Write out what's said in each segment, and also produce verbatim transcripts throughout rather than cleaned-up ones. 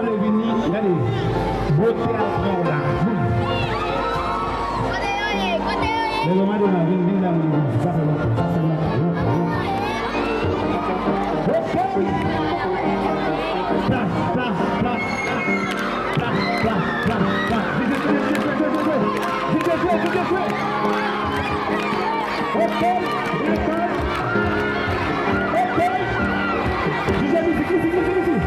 Vini, gade, bote a pran w la. Kote yo ye? Kote yo ye? Lè yo mande m a vin, vin la, vin, vin. Sa fè lontan, sa fè lontan, lontan, lontan. Ok. Plas, plas, plas, plas, plas, plas, plas. Vite, vite, vite, vite, vite. Vite, vite, vite, vite. Ok, ok. Ok. Jije mizik, mizik, mizik, mizik.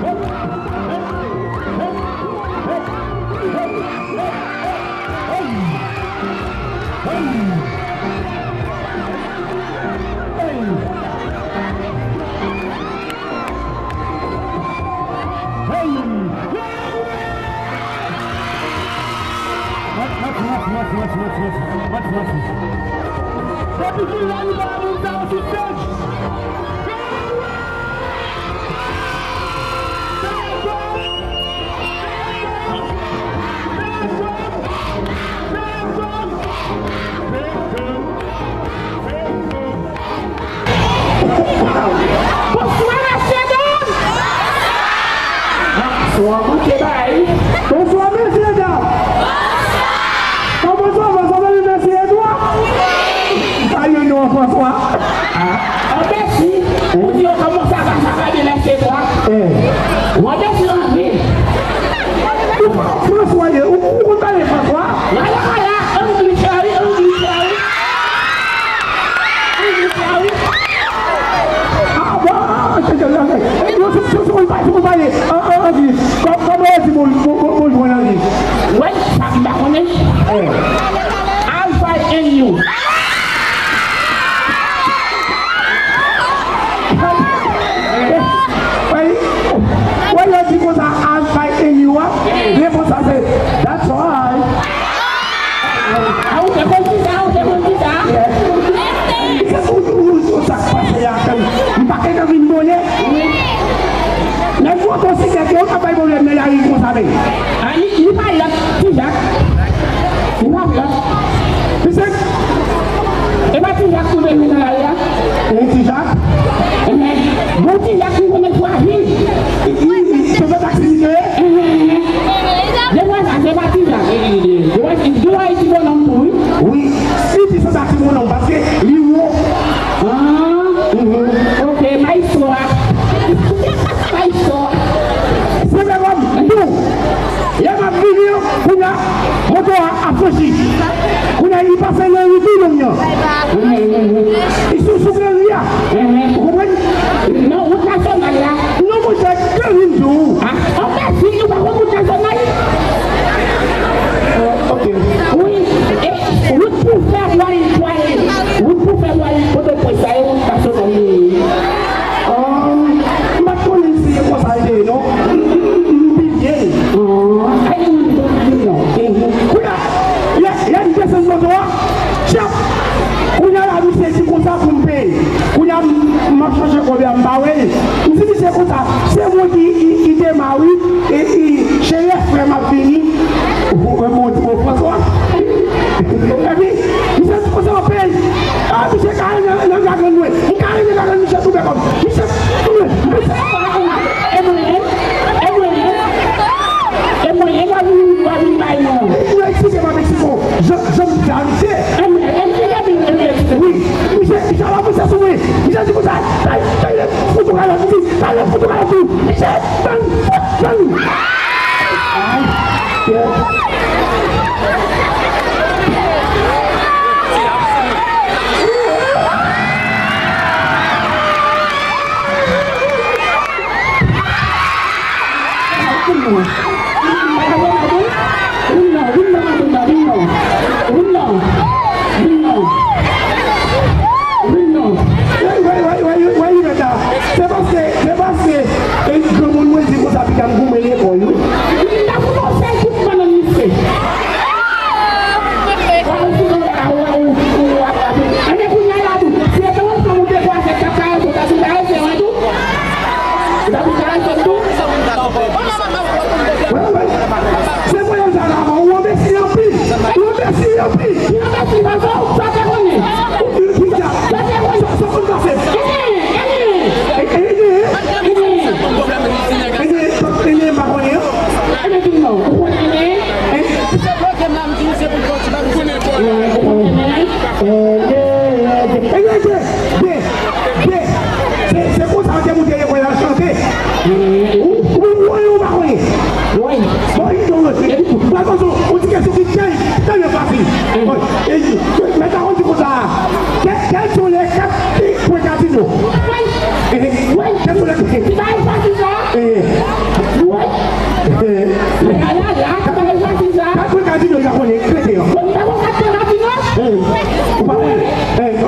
Hop, hop, hop, hop, hop, hop. Hey! Hey! Hey! Mèsi, mèsi, mèsi. Depi kilè li pa moun sa yo sou stage? Bonswa, mesye dam! Bonswa, manke bay. Bonswa, mesye dam! Bonswa! Bonswa, bonswa, mesye dam! Sa yo non, Franswa? Ah, anpesi, ou di yo kòman sa va, sa va byen, mesye dam? Eh. Ou anpesi anvi. Ou Franswa ye, ou, ou konn pale Franswa? Wala, wala, anvi, cheri, anvi, cheri. Anvi, cheri. Ah, bon, ah, se, se, se, se, yo, se, se, se, ou pale, ou pale, an, an, anvi. Kò-, kòman yo di bon, bon, bon, bonjou an anvi? Wè, sa m pa konnen. Eh. I'll find you. Wè, wè, yo di konsa, "I'll find you" a. Repons la se, "That's all right." A, ou te konn di sa, ou te konn di sa. Yeah. Se pou, pou, pou sa k pase a, m pa gentan vin boule. Nèg motosiklèt yo, yo ka bay pwoblèm nan lari konsa, men. A, li, li pa lòt, Ti Jak. Li pa lòt. Misye. E pa Ti Jak ki bezwen nan lari a? E Ti Jak? Enhen. Bon, Ti Jak ki konnen chwazi. I, i, i, chofè taksi misye ye? Enhen, enhen. Depi sa, se pa Ti Jak. E, e, e, depi, gen yon ti bonòm tou, wi. Wi. Li di se sa ti bonòm, paske li wo. Ah, mhm. Ok, maestro a. Maestro a. Se vre, m di w. Lè m ap vini an, kounye a, moto a ap franchi. Kounye a, li pase nan ri Bidon an. Li sou, sou gran ri a. Ou konprann? Non, wout nasyonal la. Non, monchè, gran ri m di w. Ah, anpesi, ou pa konn wout nasyonal? Euh, ok. Wi, e wout pou fè pou al, pou al, wout pou fè pou al Pòtoprens sa, e wout nasyonal li ye. Ah, m pa t konnen si se konsa l te ye, non. M, m, m, m bliye l. Ah, ay, m, m, m, non. Mhm. Kounye a, lè, lè m desann moto a, tchap! Kounye a la, misye di konsa pou m peye. Kounye a, m, m ap chache kòb la, m pa wè l. M di misye konsa, se mwen ki, ki, ki te ma wi, e, e, cheri frè m ap vini. Ou, ou, ou, ou, Franswa. Epi, misye di konsa, m ap peye l. Ah, misye kare nan, nan gagann mwen. M kare nan gagann misye tou bèkòm. Misye, misye, misye. E mwen menm, e mwen menm, e mwen menm, w ap vin, w ap vin bay non. Mwen eksplike pa Meksiko. Jan, jan m di a misye. E mwen, e mwen, e mwen, e mwen. Wi, misye, misye al avanse sou mwen. Misye di konsa, "Talè, talè, fout ou kalòt," li di, "talè, fout ou kalòt tou." Misye, bang, bang. Ay, Dye. Vin non, vin non, vin non, vin non. Vin non, vin non, vin non. Vin non. Vin non. Wè, wè, wè, wè, wè, wè, Ivèt la. Se paske, se paske, e, granmoun mwen di konsa, piga m goumen lekòl, wi. Li ta fout yon sèl kout men nan misye.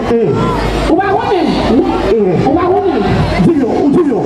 Ou pa konnen? Ou pa konnen? Di yo, ou di yo.